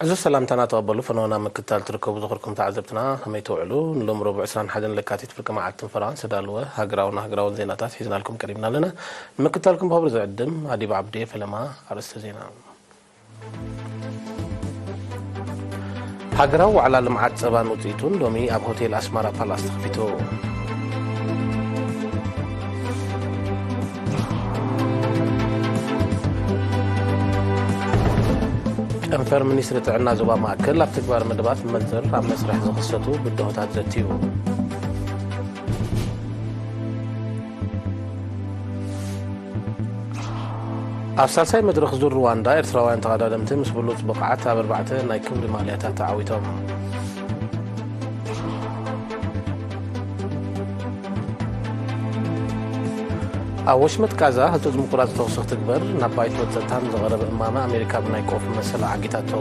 እዚ ሰላምታና ተቐበሉ። ፈነወና ምክትታል ትርከቡ ዝኽርኩም ተዓዘብትና ከመይ ትውዕሉ? ንሎም ረቡዕ ዕስራን ሓደን ለካቲት ፍርቂ መዓልትን ፈረቓን ዝተዳለወ ሃገራውን ሃገራውን ዜናታት ሒዝናልኩም ቀሪብና ኣለና። ንምክትታልኩም ብኽብሪ ዝዕድም ኣዲብ ዓብዴ። ፈለማ ኣርእስተ ዜና። ሃገራዊ ዋዕላ ልምዓት ጸባን ውጽኢቱን ሎሚ ኣብ ሆቴል ኣስማራ ፓላስ ተኸፊቱ። ጨንፈር ሚኒስትሪ ጥዕና ዞባ ማእከል ኣብ ትግባር መደባት ብመንጽር ኣብ መስርሕ ዝኽሰቱ ብድሆታት ዘትዩ። ኣብ ሳልሳይ መድረኽ ዙር ሩዋንዳ፣ ኤርትራውያን ተቐዳደምቲ ምስ ብሉጽ ብቕዓት ኣብ ኣርባዕተ ናይ ክብሪ ማልያታት ተዓዊቶም። ኣብ ወሽመጥ ጋዛ ህጹጽ ምቁራጽ ተኹሲ ክትግበር ናብ ባይቶ ጸጥታን ዝቐረበ እማመ ኣሜሪካ ብናይ ቆፍ መሰል ዓጊታቶ።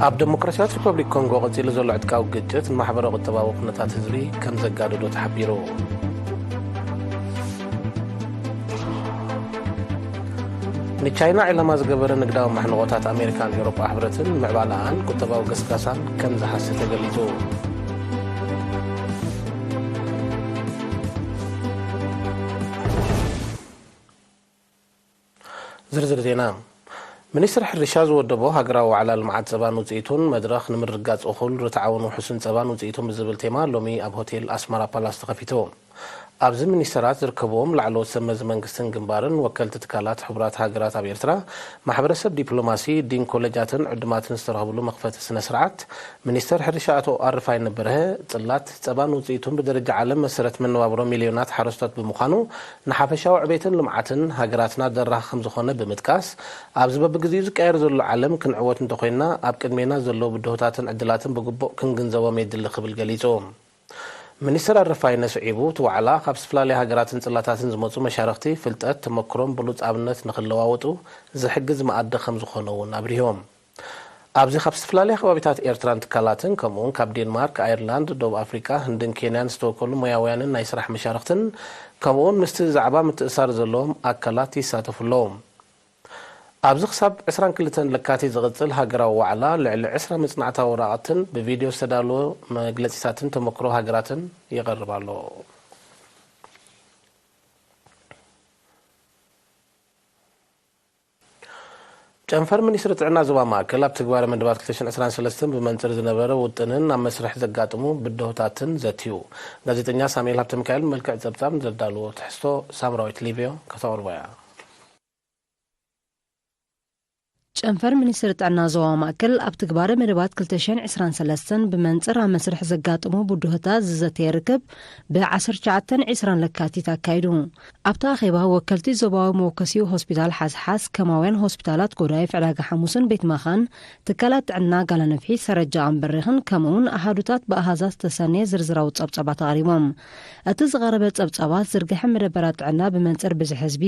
ኣብ ዴሞክራሲያዊት ሪፐብሊክ ኮንጎ ቀጺሉ ዘሎ ዕጥቃዊ ግጭት ንማሕበረ ቁጠባዊ ኩነታት ህዝቢ ከም ዘጋድዶ ተሓቢሩ። ንቻይና ዒላማ ዝገበረ ንግዳዊ ማሕንቖታት ኣሜሪካን ኤውሮጳ ሕብረትን ምዕባለኣን ቁጠባዊ ገስጋሳን ከም ዝሃሲ ተገሊጹ። ዝርዝር ዜና። ሚኒስትሪ ሕርሻ ዝወደቦ ሃገራዊ ዋዕላ ልምዓት ጸባን ውጽኢቱን፣ መድረኽ ንምርግጋጽ እኹል፣ ርትዓውን ውሑስን ጸባን ውጽኢቱን ብዝብል ቴማ ሎሚ ኣብ ሆቴል ኣስመራ ፓላስ ተኸፊቱ። ኣብዚ ሚኒስተራት ዝርከብዎም ላዕለዎት ሰብ መዚ መንግስትን ግንባርን፣ ወከልቲ ትካላት ሕቡራት ሃገራት ኣብ ኤርትራ፣ ማሕበረሰብ ዲፕሎማሲ፣ ዲን ኮሌጃትን ዕዱማትን ዝተረኸብሉ መኽፈቲ ስነ ስርዓት፣ ሚኒስተር ሕርሻ ኣቶ ኣረፋይነ በርሀ፣ ጽላት ጸባን ውጽኢቱን ብደረጃ ዓለም መሰረት መነባብሮ ሚልዮናት ሓረስቶት ብምዃኑ፣ ንሓፈሻዊ ዕቤትን ልምዓትን ሃገራትና ደራኺ ከምዝኾነ ብምጥቃስ፣ ኣብዚ በብግዚኡ ዝቀየር ዘሎ ዓለም ክንዕወት እንተኾይንና፣ ኣብ ቅድሜና ዘለዉ ብድሆታትን ዕድላትን ብግቡእ ክንግንዘቦም የድሊ ክብል ገሊጹ። ሚኒስተር ኣረፋይነ ስዒቡ፣ እቲ ዋዕላ ካብ ዝተፈላለያ ሃገራትን ጽላታትን ዝመጹ መሻርኽቲ ፍልጠት፣ ተመክሮን ብሉጽ ኣብነት ንኽለዋወጡ ዝሕግዝ መኣዲ ከምዝኾነ እውን ኣብሪሆም። ኣብዚ ካብ ዝተፈላለያ ከባቢታት ኤርትራን ትካላትን፣ ከምኡውን ካብ ዴንማርክ፣ ኣየርላንድ፣ ደቡብ ኣፍሪቃ፣ ህንድን ኬንያን ዝተወከሉ ሞያውያንን ናይ ስራሕ መሻርኽትን፣ ከምኡውን ምስቲ ዛዕባ ምትእሳር ዘለዎም ኣካላት ይሳተፉ ኣለዉ። ኣብዚ ክሳብ ዕስራን ክልተን ለካቲት ዝቕጽል ሃገራዊ ዋዕላ፣ ልዕሊ ዕስራ መጽናዕታዊ ወረቓቕትን ብቪድዮ ዝተዳለወ መግለጺታትን ተመክሮ ሃገራትን ይቐርብ ኣሎ። ጨንፈር ሚኒስትሪ ጥዕና ዞባ ማእከል ኣብ ትግባረ መደባት ክልተ ሽሕን ዕስራን ሰለስተን ብመንጽር ዝነበረ ውጥንን ኣብ መስርሕ ዘጋጥሙ ብድሆታትን ዘትዩ። ጋዜጠኛ ሳሙኤል ሃብተሚካኤል ብመልክዕ ጸብጻብ ንዘዳልዎ ትሕዝቶ ሳምራዊት ሊብዮ ከተቕርቦ እያ። ጨንፈር ሚኒስትሪ ጥዕና ዞባ ማእከል ኣብ ትግባረ መደባት ክልተ ሽሕን ዕስራን ሰለስተን ብመንጽር ኣብ መስርሕ ዘጋጥሙ ብድሆታት ዝዘተየ ርክብ ብ ዓሰርተ ትሽዓተን ዕስራን ለካቲት ኣካይዱ። ኣብቲ ኣኼባ ወከልቲ ዞባዊ መወከሲኡ ሆስፒታል ሓስሓስ፣ ከማውያን ሆስፒታላት ጎዳይፍ፣ ዕዳጋ ሓሙስን ቤት መኻን፣ ትካላት ጥዕና ጋላነፍሒ፣ ሰረጃኣን በሪኽን ከምኡውን ኣሃዱታት ብኣሃዛት ዝተሰነየ ዝርዝራዊ ጸብጻባት ኣቕሪቦም። እቲ ዝቐረበ ጸብጻባት ዝርግሐ መደበራት ጥዕና ብመንጽር ብዝሒ ህዝቢ፣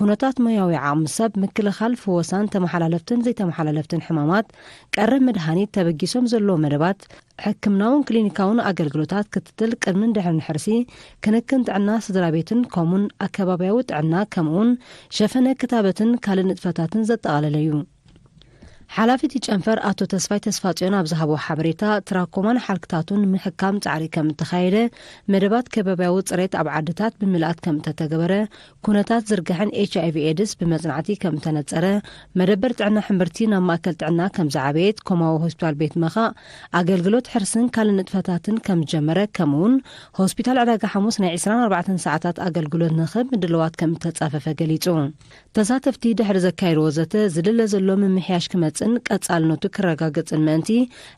ኩነታት ሞያዊ ዓቕሚ ሰብ፣ ምክልኻል፣ ፍወሳን ተመሓላለፍትን ዘይተመሓላለፍትን ሕማማት፣ ቀረብ መድሃኒት፣ ተበጊሶም ዘለዉ መደባት፣ ሕክምናውን ክሊኒካውን ኣገልግሎታት ክትትል ቅድምን ድሕርን ሕርሲ፣ ክንክን ጥዕና ስድራ ቤትን ከምኡን ኣከባብያዊ ጥዕና ከምኡን ሸፈነ ክታበትን ካልእ ንጥፈታትን ዘጠቓለለ እዩ። ሓላፊ እቲ ጨንፈር ኣቶ ተስፋይ ተስፋጽዮን ኣብ ዝሃቦ ሓበሬታ፣ ትራኮማን ሓልክታቱን ንምሕካም ጻዕሪ ከም እተኻየደ፣ መደባት ከባብያዊ ጽሬት ኣብ ዓድታት ብምልኣት ከም እተተገበረ፣ ኩነታት ዝርግሐን ኤች ኣይ ቪ ኤድስ ብመጽናዕቲ ከም እተነጸረ፣ መደበር ጥዕና ሕምብርቲ ናብ ማእከል ጥዕና ከም ዝዓበየት፣ ኮማዊ ሆስፒታል ቤት መኻእ ኣገልግሎት ሕርስን ካልእ ንጥፈታትን ከም ዝጀመረ፣ ከምኡውን ሆስፒታል ዕዳጋ ሓሙስ ናይ ዕስራን ኣርባዕተን ሰዓታት ኣገልግሎት ንኽህብ ምድላዋት ከም እተጻፈፈ ገሊጹ። ተሳተፍቲ ድሕሪ ዘካየድዎ ዘተ፣ ዝድለ ዘሎ ምምሕያሽ ክመጽእን ቀጻልነቱ ክረጋገጽን ምእንቲ፣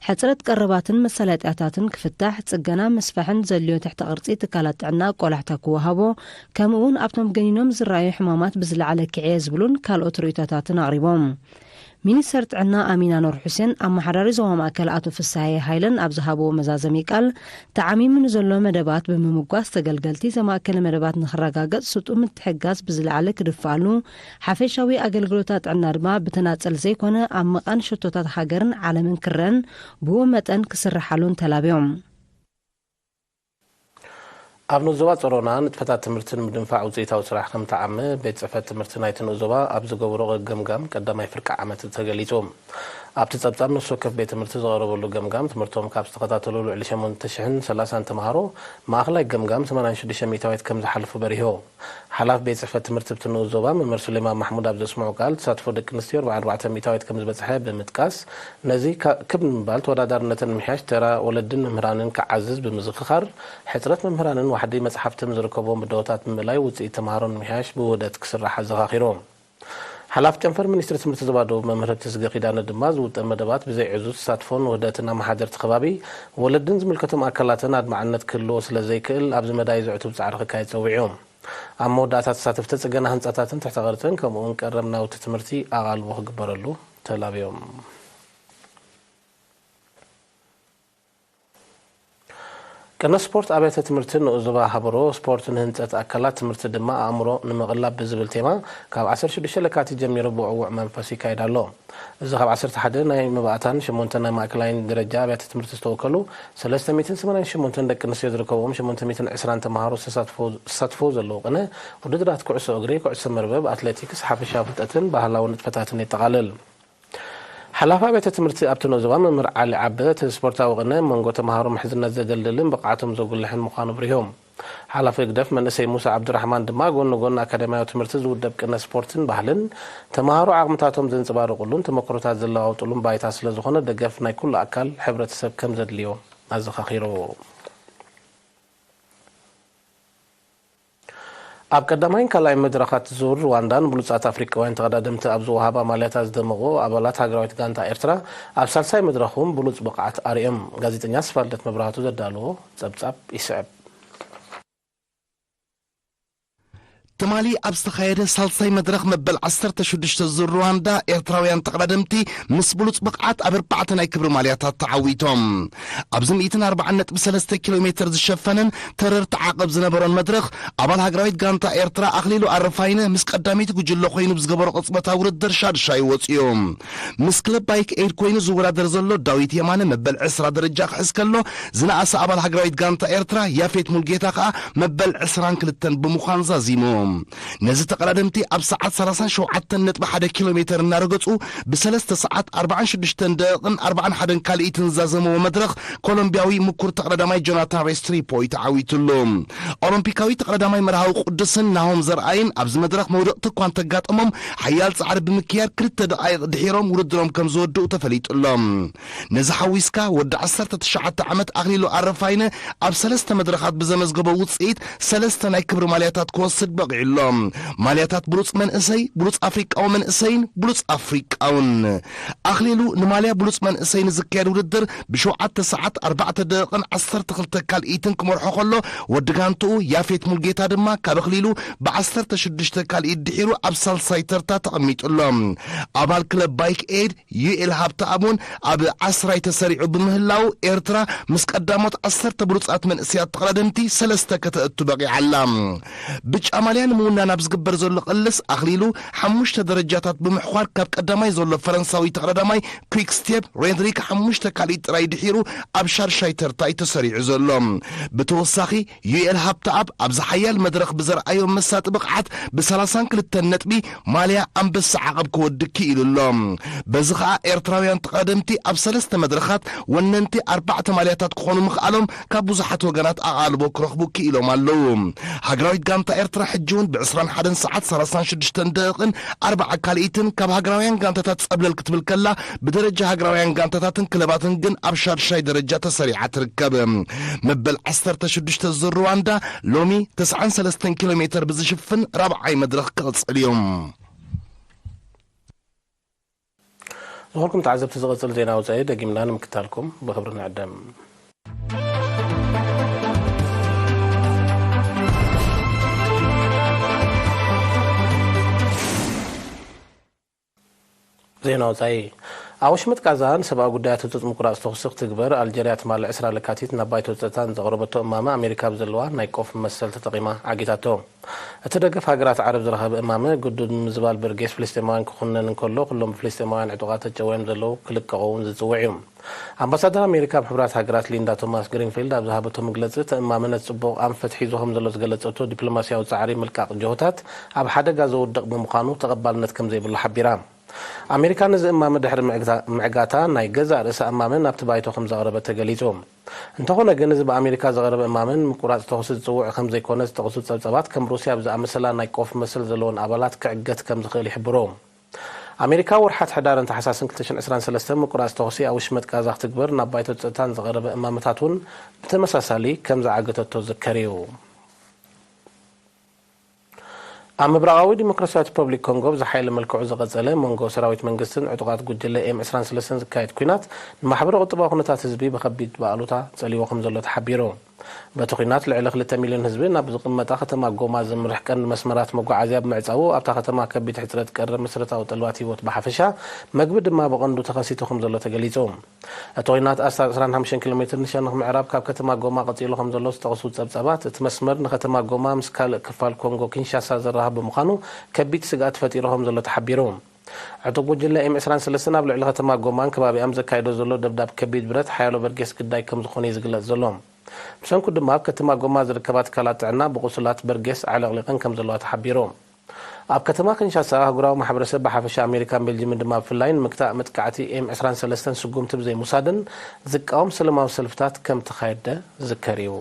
ሕጽረት ቀረባትን መሳለጥያታትን ክፍታሕ፣ ጽገና ምስፋሕን ዘድልዮ ትሕተ ቅርጺ ትካላት ጥዕና ቆላሕታ ክወሃቦ፣ ከምኡውን ኣብቶም ገኒኖም ዝረኣዩ ሕማማት ብዝለዓለ ክዕየ ዝብሉን ካልኦት ርእይቶታትን ኣቕሪቦም። ሚኒስተር ጥዕና ኣሚና ኑር ሑሴን ኣመሓዳሪ ዞባ ማእከል ኣቶ ፍስሃየ ሃይለን ኣብ ዝሃብዎ መዛዘሚ ቃል፣ ተዓሚሙ ንዘሎ መደባት ብምምጓስ፣ ተገልገልቲ ዘማእከለ መደባት ንኽረጋገጽ ስጡም ምትሕግጋዝ ብዝለዓለ ክድፍኣሉ፣ ሓፈሻዊ ኣገልግሎታት ጥዕና ድማ ብተናጸል ዘይኮነ ኣብ መቓን ሸቶታት ሃገርን ዓለምን ክረኣን ብኡ መጠን ክስርሓሉን ተላብዮም። ኣብ ንኡስ ዞባ ጾሮና ንጥፈታት ትምህርቲ ንምድንፋዕ ውጽኢታዊ ስራሕ ከም ተዓመ ቤት ጽሕፈት ትምህርቲ ናይቲ ንኡስ ዞባ ኣብ ዝገበሮ ገምጋም ቀዳማይ ፍርቂ ዓመት ተገሊጹ። ኣብቲ ጸብጻብ፣ ነፍሲ ወከፍ ቤት ትምህርቲ ዝቐረበሉ ገምጋም ትምህርቶም ካብ ዝተኸታተሉ ልዕሊ ሸሞንተ ሽሕን ሰላሳን ተምሃሮ ማእኸላይ ገምጋም ሰማንያን ሽዱሽተ ሚእታዊት ከም ዝሓለፉ በሪሁ። ሓላፊ ቤት ጽሕፈት ትምህርቲ ኣብቲ ንኡስ ዞባ መምህር ሱሌማን ማሕሙድ ኣብ ዘስምዖ ቃል፣ ተሳትፎ ደቂ ኣንስትዮ ኣርባዓ ኣርባዕተ ሚእታዊት ከም ዝበጽሐ ብምጥቃስ፣ ነዚ ካ-፣ ክብ ንምባል ተወዳዳርነተን ንምሕያሽ ተራ ወለድን መምህራንን ክዓዝዝ ብምዝኽኻር፣ ሕጽረት መምህራንን ዋሕዲ መጽሓፍትን ዝርከብዎም ብድሆታት ብምእላይ ውጽኢት ተምሃሮ ንምሕያሽ ብውህደት ክስራሕ ኣዘኻኺሩ። ሓላፊ ጨንፈር ሚኒስትሪ ትምህርቲ ዞባ ደቡብ መምህር ህብተዝጊ ኪዳነ ድማ፣ ዝውጠን መደባት ብዘይ ዕዙዝ ተሳትፎን ውህደትን ኣመሓደርቲ ከባቢ፣ ወለድን ዝምልከቶም ኣካላትን ኣድማዕነት ክህልዎ ስለ ዘይክእል፣ ኣብዚ መዳይ ዘዕቱብ ጻዕሪ ክካየድ ጸዊዑ። ኣብ መወዳእታ፣ ተሳተፍቲ ጽገና ህንጻታትን ትሕተ ቅርጽን ከምኡውን ቀረብ ናውቲ ትምህርቲ ኣቓልቦ ክግበረሉ ተላብዮም። ቅነ ስፖርት ኣብያተ ትምህርቲ ንኡስ ዞባ ሃበሮ፣ ስፖርት ንህንጸት ኣካላት፣ ትምህርቲ ድማ ኣእምሮ ንምቕላብ ብዝብል ቴማ፣ ካብ ዓሰርተ ሽዱሽተ ለካቲት ጀሚሩ ብዕዉዕ መንፈስ ይካየድ ኣሎ። እዚ ካብ ዓሰርተ ሓደ ናይ መባእታን ሸሞንተ ናይ ማእከላይን ደረጃ ኣብያተ ትምህርቲ ዝተወከሉ ሰለስተ ሚእትን ሰማንያን ሸሞንተን ደቂ ኣንስትዮ ዝርከብዎም ሸሞንተ ሚእትን ዕስራን ተምሃሮ ዝተሳትፎ-፣ ዝሳትፍዎ ዘለዉ ቅነ፣ ውድድራት ኩዕሶ እግሪ፣ ኩዕሶ መርበብ፣ ኣትሌቲክስ፣ ሓፈሻዊ ፍልጠትን ባህላዊ ንጥፈታትን የጠቓልል። ሓላፊ ኣብያተ ትምህርቲ ኣብቲ ንኡስ ዞባ መምህር ዓሊ ዓበ፣ እቲ ስፖርታዊ ቅነ መንጎ ተምሃሮ ምሕዝነት ዘደልድልን ብቕዓቶም ዘጉልሕን ምዃኑ ኣብሪሆም። ሓላፊ ህግደፍ መንእሰይ ሙሳ ዓብዱራሕማን ድማ፣ ጎኒ ጎኒ ኣካዳሚያዊ ትምህርቲ ዝውደብ ቅነ ስፖርትን ባህልን፣ ተምሃሮ ዓቕምታቶም ዘንጸባርቑሉን ተመክሮታት ዝለዋወጡሉን ባይታ ስለ ዝኾነ፣ ደገፍ ናይ ኩሉ ኣካል ሕብረተሰብ ከም ዘድልዮ ኣዘኻኺሩ። ኣብ ቀዳማይን ካልኣይን መድረኻት ዙር ሩዋንዳ ንብሉጻት ኣፍሪቃውያን ተቐዳደምቲ ኣብ ዝወሃባ ማልያታት ዝደመቑ ኣባላት ሃገራዊት ጋንታ ኤርትራ፣ ኣብ ሳልሳይ መድረኽ እውን ብሉጽ ብቕዓት ኣርእዮም። ጋዜጠኛ ስፋልደት መብራህቱ ዘዳለዎ ጸብጻብ ይስዕብ። ትማሊ ኣብ ዝተኻየደ ሳልሳይ መድረኽ መበል ዓሰርተ ሽዱሽተ ዙር ሩዋንዳ፣ ኤርትራውያን ተቐዳደምቲ ምስ ብሉጽ ብቕዓት ኣብ ኣርባዕተ ናይ ክብሪ ማልያታት ተዓዊቶም። ኣብዚ ሚእትን ኣርባዓን ነጥቢ ሰለስተ ኪሎ ሜትር ዝሸፈነን ተረርቲ ዓቐብ ዝነበሮን መድረኽ፣ ኣባል ሃገራዊት ጋንታ ኤርትራ ኣኽሊሉ ኣረፋይነ ምስ ቀዳመይቲ ጉጅለ ኮይኑ ብዝገበሮ ቅጽበታዊ ውድድር ሻድሻይ ወጺኡ። ምስ ክለብ ባይክ ኤድ ኮይኑ ዝወዳደር ዘሎ ዳዊት የማነ መበል ዕስራ ደረጃ ክሕዝ ከሎ፣ ዝነኣሰ ኣባል ሃገራዊት ጋንታ ኤርትራ ያፌት ሙልጌታ ከኣ መበል ዕስራን ክልተን ብምዃን ዛዚሙ። ነዚ ተቐዳደምቲ ኣብ ሰዓት ሰላሳን ሸውዓተን ነጥቢ ሓደ ኪሎ ሜተር እናረገጹ፣ ብሰለስተ ሰዓት ኣርባዓን ሽዱሽተን ደቂቕን ኣርባዓን ሓደን ካልኢትን ዝዛዘምዎ መድረኽ፣ ኮሎምቢያዊ ምኩር ተቐዳዳማይ ጆናታን ሬስትሪፖ እዩ ተዓዊትሉ። ኦሎምፒካዊ ተቐዳዳማይ መርሃዊ ቅዱስን ናሆም ዘርኣይን ኣብዚ መድረኽ መውደቕቲ እኳ እንተጋጠሞም፣ ሓያል ጻዕሪ ብምክያድ ክልተ ደቓይቕ ድሒሮም ውድድሮም ከም ዝወድኡ ተፈሊጡሎም። ነዚ ሓዊስካ፣ ወዲ ዓሰርተ ትሽዓተ ዓመት ኣኽሊሉ ኣረፋይነ ኣብ ሰለስተ መድረኻት ብዘመዝገቦ ውጽኢት ሰለስተ ናይ ክብሪ ማልያታት ክወስድ በቒዑ ኣሎ። ማልያታት ብሉጽ መንእሰይ፣ ብሉጽ ኣፍሪቃዊ መንእሰይን ብሉጽ ኣፍሪቃውን። ኣኽሊሉ ንማልያ ብሉጽ መንእሰይ ንዝካየድ ውድድር ብሸውዓተ ሰዓት ኣርባዕተ ደቂቕን ዓሰርተ ክልተ ካልኢትን ክመርሖ ከሎ፣ ወዲ ጋንትኡ ያፌት ሙልጌታ ድማ ካብ ኣኽሊሉ ብዓሰርተ ሽዱሽተ ካልኢት ድሒሩ ኣብ ሳልሳይ ተርታ ተቐሚጡ ኣሎ። ኣባል ክለብ ባይክ ኤድ ዩኤል ሃብተኣብ እውን ኣብ ዓስራይ ተሰሪዑ ብምህላው፣ ኤርትራ ምስ ቀዳሞት ዓሰርተ ብሉጻት መንእሰያት ተቐዳደምቲ ሰለስተ ከተእቱ በቒዓ ኣላ። ብጫ ማልያ ንምውናን ኣብ ዝግበር ዘሎ ቅልስ፣ ኣኽሊሉ ሓሙሽተ ደረጃታት ብምሕኳር ካብ ቀዳማይ ዘሎ ፈረንሳዊ ተቐዳዳማይ ኩክ ስቴፕ ሬድሪክ ሓሙሽተ ካልኢት ጥራይ ድሒሩ ኣብ ሻድሻይ ተርታ እዩ ተሰሪዑ ዘሎ። ብተወሳኺ፣ ዩኤል ሃብተኣብ ኣብዚ ሓያል መድረኽ ብዘርኣዮ መሳጢ ብቕዓት ብሰላሳን ክልተን ነጥቢ ማልያ ኣንበሳ ዓቐብ ክወድእ ክኢሉ ኣሎ። በዚ ኸኣ ኤርትራውያን ተቐደምቲ ኣብ ሰለስተ መድረኻት ወነንቲ ኣርባዕተ ማልያታት ክኾኑ ምኽኣሎም ካብ ብዙሓት ወገናት ኣቓልቦ ክረኽቡ ክኢሎም ኣለዉ። ሃገራዊት ጋንታ ኤርትራ ሕጂ እውን ብዕስራን ሓደን ሰዓት ሰላሳን ሽዱሽተን ደቂቕን ኣርባዓ ካልኢትን ካብ ሃገራውያን ጋንታታት ጸብለል ክትብል ከላ፣ ብደረጃ ሃገራውያን ጋንታታትን ክለባትን ግን ኣብ ሻድሻይ ደረጃ ተሰሪዓ ትርከብ። መበል ዓሰርተ ሽዱሽተ ዙር ሩዋንዳ ሎሚ ተስዓን ሰለስተን ኪሎ ሜተር ብዝሽፍን ራብዓይ መድረኽ ክቕጽል እዩ። ዝኾንኩም ተዓዘብቲ፣ ዝቕጽል ዜና ወጻኢ ደጊምና ንምክታልኩም ብኽብሪ ንዕደም። ዜና ወጻኢ። ኣብ ወሽመጥ ጋዛ ንሰብኣዊ ጉዳያት ህጹጽ ምቁራጽ ተኹሲ ክትግበር ኣልጀርያ ትማሊ ዕስራ ለካቲት ናብ ባይቶ ጸጥታ ንዘቕረበቶ እማመ ኣሜሪካ ብዘለዋ ናይ ቆፍ መሰል ተጠቒማ ዓጊታቶ። እቲ ደገፍ ሃገራት ዓረብ ዝረኸበ እማመ ግዱድ ምዝባል በርጌስ ፍልስጤማውያን ክኹነን እንከሎ፣ ኩሎም ብፍልስጤማውያን ዕጡቓት ተጨውዮም ዘለዉ ክልቀቑ እውን ዝጽውዕ እዩ። ኣምባሳደር ኣሜሪካ ኣብ ሕቡራት ሃገራት ሊንዳ ቶማስ ግሪንፊልድ ኣብ ዝሃበቶ መግለጺ፣ እቲ እማመ ነቲ ጽቡቕ ኣንፈት ሒዙ ከም ዘሎ ዝገለጸቶ ዲፕሎማስያዊ ጻዕሪ ምልቃቕ ጅሆታት ኣብ ሓደጋ ዘውድቕ ብምዃኑ ተቐባልነት ከም ዘይብሉ ሓቢራ። ኣሜሪካ ነዚ እማመ ድሕሪ ምዕግታ-፣ ምዕጋታ ናይ ገዛእ ርእሳ እማመ ናብቲ ባይቶ ከም ዘቕረበት ተገሊጹ። እንተኾነ ግን፣ እዚ ብኣሜሪካ ዝቐረበ እማመ ንምቁራጽ ተኹሲ ዝጽውዕ ከም ዘይኮነ ዝጠቕሱ ጸብጻባት፣ ከም ሩስያ ብዝኣመሰላ ናይ ቆፍ መሰል ዘለወን ኣባላት ክዕገት ከም ዝኽእል ይሕብሩ። ኣሜሪካ ወርሓት ሕዳርን ታሕሳስን ክልተ ሽሕን ዕስራን ሰለስተን ምቁራጽ ተኹሲ ኣብ ውሽመጥ ጋዛ ክትግበር ናብ ባይቶ ጸጥታ ንዝቐረበ እማመታት እውን ብተመሳሳሊ ከም ዝዓገተቶ ዝዝከር እዩ። ኣብ ምብራቓዊ ዲሞክራሲያዊት ሪፐብሊክ ኮንጎ ብዝሓየለ መልክዑ ዝቐጸለ መንጎ ሰራዊት መንግስትን ዕጡቓት ጉጅለ ኤም ዕስራን ሰለስተን ዝካየድ ኲናት ንማሕበረ ቁጠባዊ ኩነታት ህዝቢ ብኸቢድ ብኣሉታ ጸልይዎ ከም ዘሎ ተሓቢሩ። በቲ ኲናት ልዕሊ ክልተ ሚልዮን ህዝቢ ናብ ዝቕመጣ ከተማ ጎማ ዘምርሕ ቀንዲ መስመራት መጓዓዝያ ብምዕጻዉ ኣብታ ከተማ ከቢድ ሕጽረት ቀረብ መሰረታዊ ጠለባት ህይወት ብሓፈሻ መግቢ ድማ ብቐንዱ ተኸሲቱ ከም ዘሎ ተገሊጹ። እቲ ኲናት ኣስታት ዕስራን ሓሙሽተን ኪሎ ሜትር ንሸነኽ ምዕራብ ካብ ከተማ ጎማ ቀጺሉ ከም ዘሎ ዝጠቕሱ ጸብጻባት፣ እቲ መስመር ንከተማ ጎማ ምስ ካልእ ክፋል ኮንጎ ኪንሻሳ ዘራኽብ ብምዃኑ ከቢድ ስግኣት ፈጢሩ ከም ዘሎ ተሓቢሩ። ዕጡቕ ጉጅለ ኤም ዕስራን ሰለስተን ኣብ ልዕሊ ከተማ ጎማን ከባቢኣን ዘካየዶ ዘሎ ደብዳብ ከቢድ ብረት ሓያሎ በርጌስ ግዳይ ከም ዝኾነ እዩ ዝግለጽ ዘሎ። ብሰንኩ ድማ ኣብ ከተማ ጎማ ዝርከባ ትካላት ጥዕና ብቑሱላት በርጌስ ዓለቕሊቐን ከም ዘለዋ ተሓቢሩ። ኣብ ከተማ ኪንሻሳ ኣህጉራዊ ማሕበረሰብ ብሓፈሻ ኣሜሪካን ቤልጅምን ድማ ብፍላይ ንምግታእ መጥቃዕቲ ኤም ዕስራን ሰለስተን ስጉምቲ ብዘይምውሳደን ዝቃወም ሰለማዊ ሰልፍታት ከም ተኻየደ ዝዝከር እዩ።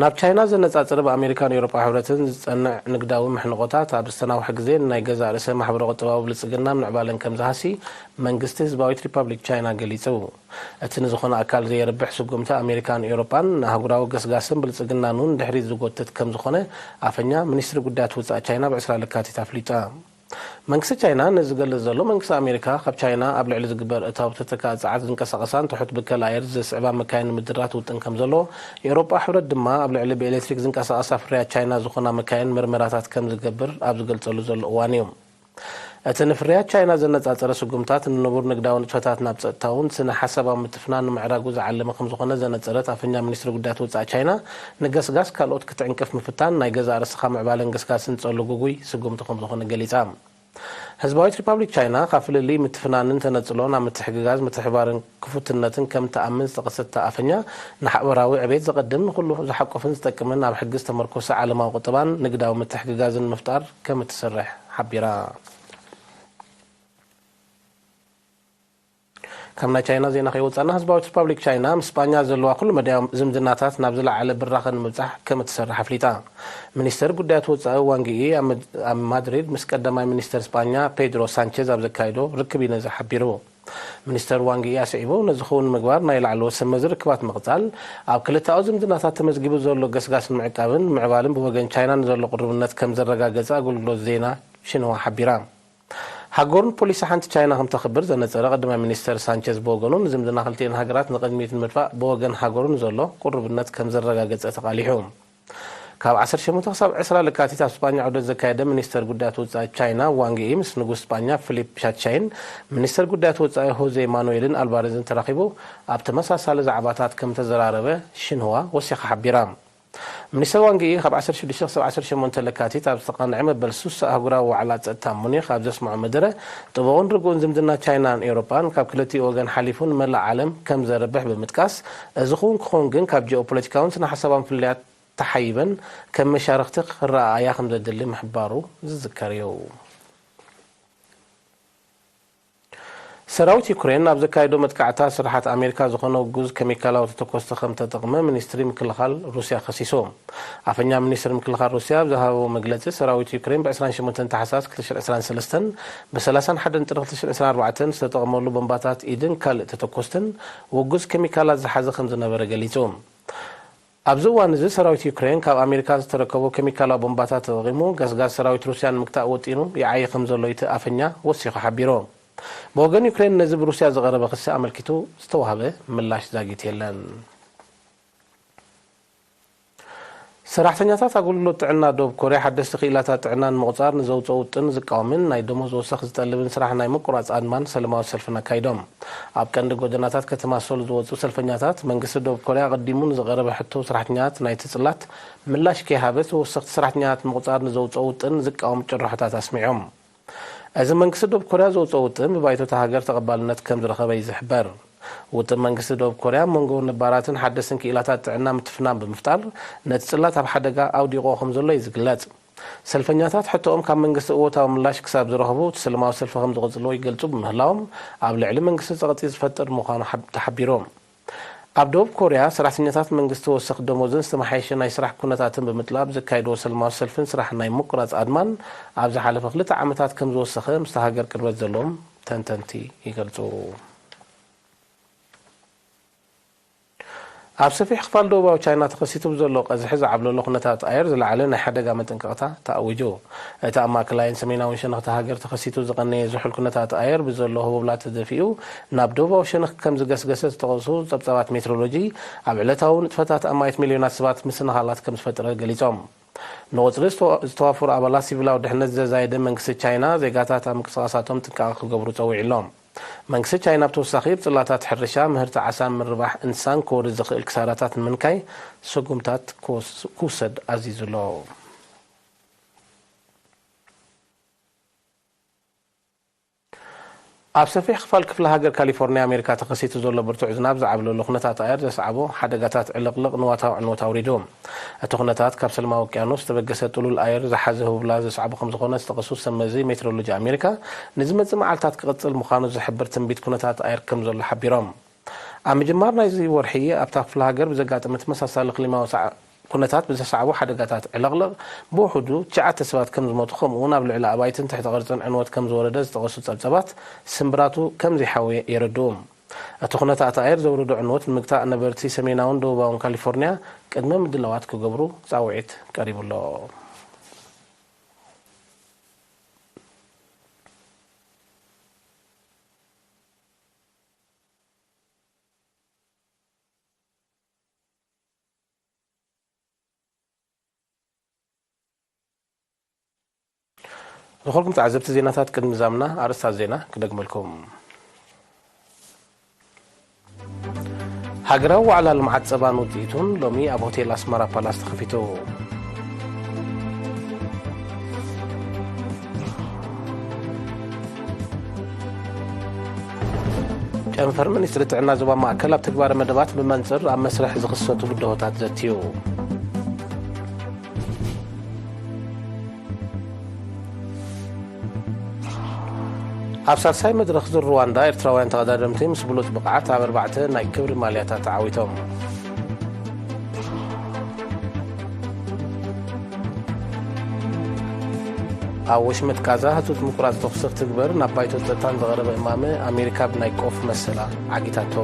ናብ ቻይና ዘነጻጸረ ብኣሜሪካን ኤውሮጳ ሕብረትን ዝጸንዕ ንግዳዊ ምሕንቆታት ኣብ ዝተናውሐ ግዜ ንናይ ገዛእ ርእሰ ማሕበረ ቁጠባዊ ብልጽግና ምዕባለን ከም ዝሃሲ መንግስቲ ህዝባዊት ሪፐብሊክ ቻይና ገሊጹ። እቲ ንዝኾነ ኣካል ዘየርብሕ ስጉምቲ ኣሜሪካን ኤውሮጳን ንኣህጉራዊ ገስጋስን ብልጽግናን እውን ድሕሪት ዝጎትት ከም ዝኾነ ኣፈኛ ሚኒስትሪ ጉዳያት ወጻኢ ቻይና ብዕስራ ለካቲት ኣፍሊጣ። መንግስቲ ቻይና ነዚ ዝገልጽ ዘሎ፣ መንግስቲ ኣሜሪካ ካብ ቻይና ኣብ ልዕሊ ዝግበር እታው ተተካኢ ጸዓት ዝንቀሳቐሳን ትሑት ብከላ ኣየር ዘስዕባ መካይን ንምድራት ውጥን ከም ዘሎ፣ ኤውሮጳ ሕብረት ድማ ኣብ ልዕሊ ብኤሌክትሪክ ዝንቀሳቐሳ ፍርያት ቻይና ዝኾና መካይን መርመራታት ከም ዝገብር ኣብ ዝገልጸሉ ዘሎ እዋን እዩ። እቲ ንፍርያት ቻይና ዘነጻጸረ ስጉምታት፣ ንንቡር ንግዳዊ ንጥፈታት ናብ ጸጥታውን ስነ ሓሳባዊ ምትፍናን ንምዕራጉ ዝዓለመ ከም ዝኾነ ዘነጸረት ኣፈኛ ሚኒስትሪ ጉዳያት ወጻኢ ቻይና፣ ንገስጋስ ካልኦት ክትዕንቅፍ ምፍታን ናይ ገዛእ ርእስኻ ምዕባለን ገስጋስን ጸሉ ግጉይ ስጉምቲ ከም ዝኾነ ገሊጻ። ህዝባዊት ሪፓብሊክ ቻይና፣ ካብ ፍልልይ ምትፍናንን ተነጽሎን ኣብ ምትሕግጋዝ፣ ምትሕባርን ክፉትነትን ከም ትኣምን ዝጠቐሰት እታ ኣፈኛ፣ ንሓበራዊ ዕቤት ዘቐድም፣ ንኹሉ ዝሓቁፍን ዝጠቅምን ኣብ ሕጊ ዝተመርኮሰ ዓለማዊ ቁጠባን ንግዳዊ ምትሕግጋዝን ንምፍጣር ከም እትሰርሕ ሓቢራ። ካብ ናይ ቻይና ዜና ከይወጻና፣ ህዝባዊት ሪፓብሊክ ቻይና ምስ ስጳኛ ዘለዋ ኩሉ መዳያዊ ዝምድናታት ናብ ዝለዓለ ብራኸ ንምብጻሕ ከም እትሰርሕ ኣፍሊጣ። ሚኒስተር ጉዳያት ወጻኢ ዋንግ ዪ ኣብ መድ-፣ ኣብ ማድሪድ ምስ ቀዳማይ ሚኒስተር ስጳኛ ፔድሮ ሳንቸዝ ኣብ ዘካየዶ ርክብ እዩ ነዚ ሓቢሩ። ሚኒስተር ዋንግ ዪ ኣስዒቡ፣ ነዚ ክውን ምግባር ናይ ላዕለዎት ሰብ መዚ ርክባት ምቕጻል፣ ኣብ ክልተኣዊ ዝምድናታት ተመዝጊቡ ዘሎ ገስጋስ ንምዕቃብን ምዕባልን ብወገን ቻይና ንዘሎ ቅሩብነት ከም ዘረጋገጸ ኣገልግሎት ዜና ሽንዋ ሓቢራ። ሃገሩን ፖሊሲ ሓንቲ ቻይና ከም ተኽብር ዘነጸረ ቀዳማይ ሚኒስተር ሳንቸዝ ብወገኑ፣ ንዝምድና ክልቲኤን ሃገራት ንቕድሚት ንምድፋእ ብወገን ሃገሩ ንዘሎ ቅሩብነት ከም ዘረጋገጸ ተቓሊሑ። ካብ ዓሰርተ ሸሞንተ ክሳብ ዕስራ ለካቲት ኣብ ስጳኛ ዑደት ዘካየደ ሚኒስተር ጉዳያት ወጻኢ ቻይና ዋንግ ዪ ምስ ንጉስ ስጳኛ ፊሊፕ ሻትሻይን ሚኒስተር ጉዳያት ወጻኢ ሆዜ ማኑኤልን ኣልቫሬዝን ተራኺቡ ኣብ ተመሳሳሊ ዛዕባታት ከም ተዘራረበ ሽንዋ ወሲኻ ሓቢራ። ሚኒስተር ዋንግ ዪ ካብ ዓሰርተ ሽዱሽተ ክሳብ ዓሰርተ ሸሞንተ ለካቲት ኣብ ዝተቓንዐ መበል ሱሳ ኣህጉራዊ ዋዕላ ጸጥታ ሙኒኽ ኣብ ዘስምዖ መደረ፣ ጥቡቕን ርጉእን ዝምድና ቻይናን ኤውሮጳን ካብ ክልቲኡ ወገን ሓሊፉ ንመላእ ዓለም ከም ዘርብሕ ብምጥቃስ፣ እዚ ክውን ክኸውን ግን ካብ ጂኦፖለቲካውን ስነ ሓሳባውን ፍልልያት ተሓይበን ከም መሻርኽቲ ክረኣያ ከም ዘድሊ ምሕባሩ ዝዝከር እዩ። ሰራዊት ዩክሬን ኣብ ዘካየዶ መጥቃዕታ፣ ስርሓት ኣሜሪካ ዝኾነ ውጉዝ ኬሚካላዊ ተተኮስቲ ከም ተጠቕመ ሚኒስትሪ ምክልኻል ሩስያ ከሲሱ። ኣፈኛ ሚኒስትሪ ምክልኻል ሩስያ ኣብ ዝሃቦ መግለጺ፣ ሰራዊት ዩክሬን ብ ዕስራን ሸሞንተን ታሕሳስ ክልተ ሽሕን ዕስራን ሰለስተን ብ ሰላሳን ሓደን ጥሪ ክልተ ሽሕን ዕስራን ኣርባዕተን ዝተጠቕመሉ ቦምባታት ኢድን ካልእ ተተኮስትን ውጉዝ ኬሚካላት ዝሓዘ ከም ዝነበረ ገሊጹ። ኣብዚ እዋን እዚ ሰራዊት ዩክሬን ካብ ኣሜሪካ ዝተረከቦ ኬሚካላዊ ቦምባታት ተጠቒሙ ገስጋስ ሰራዊት ሩስያ ንምግታእ ወጢኑ ይዓዪ ከም ዘሎ እቲ ኣፈኛ ወሲኹ ሓቢሩ። ብወገን ዩክሬን ነዚ ብሩስያ ዝቐረበ ክሲ ኣመልኪቱ ዝተዋህበ ምላሽ ዛጊት የለን። ሰራሕተኛታት ኣገልግሎት ጥዕና ደቡብ ኮርያ ሓደስቲ ክኢላታት ጥዕና ንምቑጻር ንዘውፅኦ ውጥን ዝቃወምን ናይ ደሞዝ ወሰኽ ዝጠልብን ስራሕ ናይ ምቁራፅ ኣድማን ሰለማዊ ሰልፍን ኣካይዶም። ኣብ ቀንዲ ጎደናታት ከተማ ሶል ዝወፁ ሰልፈኛታት መንግስቲ ደቡብ ኮርያ ኣቐዲሙ ንዝቐረበ ሕቶ ሰራሕተኛታት ናይቲ ፅላት ምላሽ ከይሃበ ተወሰኽቲ ሰራሕተኛታት ምቑፃር ንዘውፅኦ ውጥን ዝቃወም ጭርሖታት ኣስሚዖም። እዚ መንግስቲ ደቡብ ኮርያ ዘውፅኦ ውጥን ብባይቶ እታ ሃገር ተቐባልነት ከም ዝረኸበ እዩ ዝሕበር። ውጥን መንግስቲ ደቡብ ኮርያ መንጎ ነባራትን ሓደስትን ክኢላታት ጥዕና ምትፍናን ብምፍጣር ነቲ ጽላት ኣብ ሓደጋ ኣውዲቖ ከም ዘሎ እዩ ዝግለጽ። ሰልፈኛታት ሕቶኦም ካብ መንግስቲ እወታዊ ምላሽ ክሳብ ዝረኽቡ እቲ ሰለማዊ ሰልፊ ከም ዝቕጽልዎ ይገልጹ ብምህላዎም ኣብ ልዕሊ መንግስቲ ጸቕጢ ዝፈጥር ምዃኑ ሓብ- ተሓቢሩ። ኣብ ደቡብ ኮርያ ሰራሕተኛታት መንግስቲ ወሰኽ ደሞዝን ዝተመሓየሸ ናይ ስራሕ ኩነታትን ብምጥላብ ዘካየድዎ ሰለማዊ ሰልፍን ስራሕ ናይ ምቁራጽ ኣድማን ኣብ ዝሓለፈ ክልተ ዓመታት ከም ዝወሰኸ ምስቲ ሃገር ቅርበት ዘለዎም ተንተንቲ ይገልጹ። ኣብ ሰፊሕ ክፋል ደቡባዊ ቻይና ተኸሲቱ ብዘሎ ቀዝሒ ዝዓብለሎ ኩነታት ኣየር ዝለዓለ ናይ ሓደጋ መጠንቀቕታ ተኣዊጁ። እቲ ኣብ ማእከላይን ሰሜናውን ሸነኽቲ ሃገር ተኸሲቱ ዝቐነየ ዝሑል ኩነታት ኣየር ብዘሎ ህቦብላ ተደፊኡ ናብ ደቡባዊ ሸነኽ ከም ዝገስገሰ ዝጠቐሱ ጸብጻባት ሜትሮሎጂ ኣብ ዕለታዊ ንጥፈታት ኣማኢት ሚልዮናት ሰባት ምስንኻላት ከም ዝፈጠረ ገሊጾም። ንቑጽሪ ዝተዋ- ዝተዋፈሩ ኣባላት ሲቪላዊ ድሕነት ዘዛየደ መንግስቲ ቻይና ዜጋታት ኣብ ምንቅስቓሳቶም ጥንቃቐ ክገብሩ ጸዊዑ ኣሎ። መንግስቲ ቻይና ብተወሳኺ ብጽላታት ሕርሻ፣ ምህርቲ ዓሳን ምርባሕ እንስሳን ክወርድ ዝኽእል ክሳራታት ንምንካይ ስጉምታት ክወስ- ክውሰድ ኣዚዙ ኣሎ። ኣብ ሰፊሕ ክፋል ክፍለ ሃገር ካሊፎርኒያ ኣሜሪካ ተኸሲቱ ዘሎ ብርቱዕ ዝናብ ዝዓብለሎ ኩነታት ኣየር ዘስዓቦ ሓደጋታት ዕልቕልቕ ንዋታዊ ዕንወት ኣውሪዱ። እቲ ኩነታት ካብ ሰለማዊ ውቅያኖስ ዝተበገሰ ጥሉል ኣየር ዝሓዘ ህቡብላ ዘስዓቦ ከም ዝኾነ ዝጠቐሱ ሰብ መዚ ሜትሮሎጂ ኣሜሪካ፣ ንዝመጽእ መዓልታት ክቕጽል ምዃኑ ዝሕብር ትንቢት ኩነታት ኣየር ከም ዘሎ ሓቢሮም። ኣብ ምጅማር ናይዚ ወርሒ ኣብታ ክፍለ ሃገር ብዘጋጠመ ተመሳሳሊ ክሊማዊ ሰዓ- ኩነታት ብዘስዓቦ ሓደጋታት ዕለቕለቕ ብውሑዱ ትሽዓተ ሰባት ከም ዝሞቱ ከምኡ እውን ኣብ ልዕሊ ኣባይትን ትሕቲ ቅርጽን ዕንወት ከም ዝወረደ ዝጠቐሱ ጸብጸባት ስምብራቱ ከም ዘይሓወየ የረድኡ። እቲ ኩነታት ኣየር ዘውረዶ ዕንወት ንምግታእ ነበርቲ ሰሜናውን ደቡባውን ካሊፎርኒያ ቅድመ ምድላዋት ክገብሩ ጻውዒት ቀሪቡ ኣሎ። ዝኾንኩም ተዓዘብቲ ዜናታት ቅድሚ ዛምና ኣርእስታት ዜና ክደግመልኩም። ሃገራዊ ዋዕላ ልምዓት ጸባን ውጽኢቱን ሎሚ ኣብ ሆቴል ኣስመራ ፓላስ ተኸፊቱ። ጨንፈር ሚኒስትሪ ጥዕና ዞባ ማእከል ኣብ ተግባረ መደባት ብመንጽር ኣብ መስርሕ ዝኽሰቱ ብድሆታት ዘትዩ። ኣብ ሳልሳይ መድረኽ ዙር ሩዋንዳ ኤርትራውያን ተቐዳደምቲ ምስ ብሉጽ ብቕዓት ኣብ ኣርባዕተ ናይ ክብሪ ማልያታት ተዓዊቶም። ኣብ ወሽመጥ ጋዛ ህጹጽ ምቁራጽ ተኹሲ ክትግበር ናብ ባይቶ ጸጥታን ዝቐረበ እማመ ኣሜሪካ ብናይ ቆፍ መሰላ ዓጊታቶ።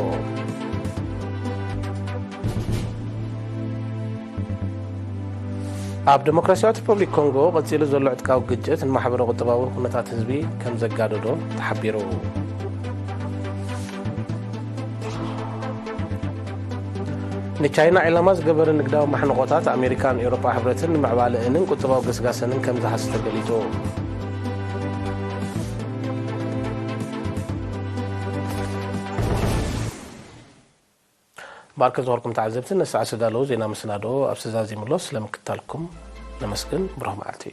ኣብ ዲሞክራሲያዊት ሪፐብሊክ ኮንጎ ቀጺሉ ዘሎ ዕጥቃዊ ግጭት ንማሕበረ ቁጠባዊ ኩነታት ህዝቢ ከም ዘጋደዶ ተሓቢሩ። ንቻይና ዒላማ ዝገበረ ንግዳዊ ማሕንቖታት ኣሜሪካን ኤውሮጳ ሕብረትን ንምዕባለአንን ቁጠባዊ ገስጋሰንን ከም ዝሃሲ ተገሊጹ። ባርከ ዝኾንኩም ተዓዘብቲ ነሰዓ ዝተዳለዉ ዜና መሰናድኦ ኣብ ሰዛዚምሎ ስለምክታልኩም ነመስግን። ብሩኽ መዓልቲ።